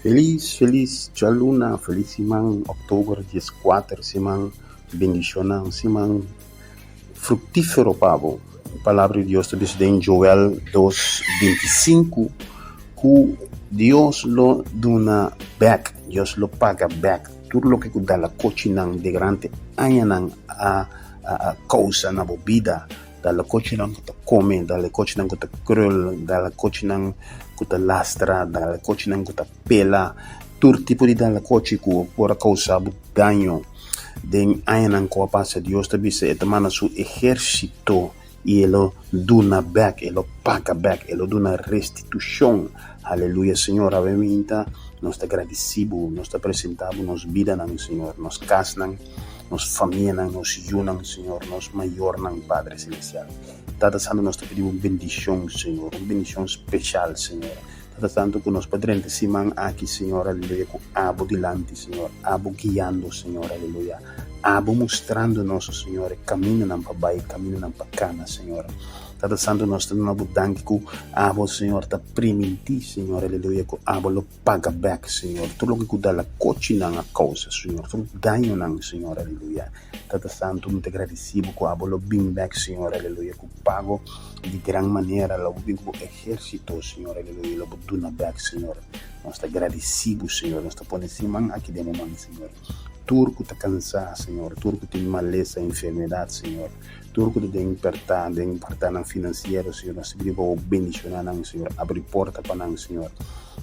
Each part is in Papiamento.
Felis felis djaluna felis siman oktober dieskuater siman bendishona un siman fruktifero pa bo. Palabra di Dios ta bisa den Joel dos bintisinku ku Dios lo duna bek, Dios lo paga bek tur loke ku dalakochinan durante añanan a kousa na bo bida. Dalakochinan ku ta kome, dalakochinan ku ta krul, dalakochinan ku ta lastra, dalakochinan ku ta pela, tur tipo di dalakochi ku por a kousa bo daño den añanan ku a pasa. Dios ta bisa e ta manda su ehérsito i e lo duna bèk, e lo paga bèk, e lo duna restitushon. Aleluya Señor, awe minta nos ta gradisí bo, nos ta presentá bo nos bidanan Señor, nos kasnan. nos famianan, nos yunan, Señor, nos mayornan, Padre Celestial. Tata Santo, nos ta pidi un bendicion, Señor, un bendicion special, Señor. Tata Santo, cu nos pa drenta siman aki, Señor, aleluya, cu Abo dilanti, Señor, Abo guiando, Señor, aleluya. Abo mustrando nos, Señor, e caminonan pa bay, e caminonan pa cana, Señor. Tata Santo, nos ta duna Bo danki cu Abo, Señor, ta priminti, Señor, aleluya, cu Abo lo Paga bek, Señor, tur loke ku dala kochinan a kousa, Señor, tur dañonan, Señor, aleluya. Tata Santu, mi ta gradisí bo ku abo lo bin bek, Señor, aleluya, ku pago di gran manera, lo bo bin ku bo ehérsito, Señor, aleluya, lo bo duna bek, Señor. Nos ta gradisí bo, Señor, nos ta pone siman aki den bo man, Señor. Tur ku ta kansá, Señor, tur ku tin malesa, enfermedat, Señor, tur ku ta den pertá, den pertánan finansiero, Señor, nos ta pidi pa bo bendishoná nan, Señor, abri porta pa nan, Señor.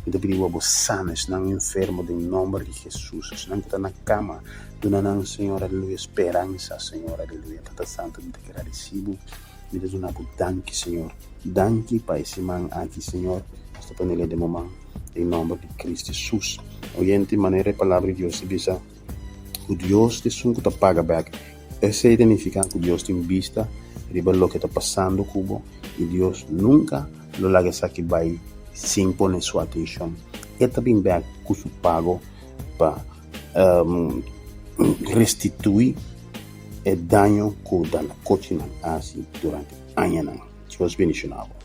Mi ta pidi bo sana esnan enfermo den nomber di Jesus. Esnan ku ta na kama, duna nan, Señor, aleluya, speransa, Señor, aleluya. Tata Santu, mi ta gradisi bo, mi ta duna bo danki, Señor. Danki pa e siman aki, Señor. Nos ta pone lei den bo man, den nomber di Cristo Jesus. Oyente, manera e Palabra di Dios ta bisa ku Dios ta esun ku ta paga bek. Esei ta nifiká ku Dios tin bista riba loke ta pasando ku bo i Dios nunka lo laga esaki bai sin pone su atenshon. E ta bin bek ku su pago pa restituí e daño ku dalakochinan a hasi durante añanan. Dios bendishoná bo.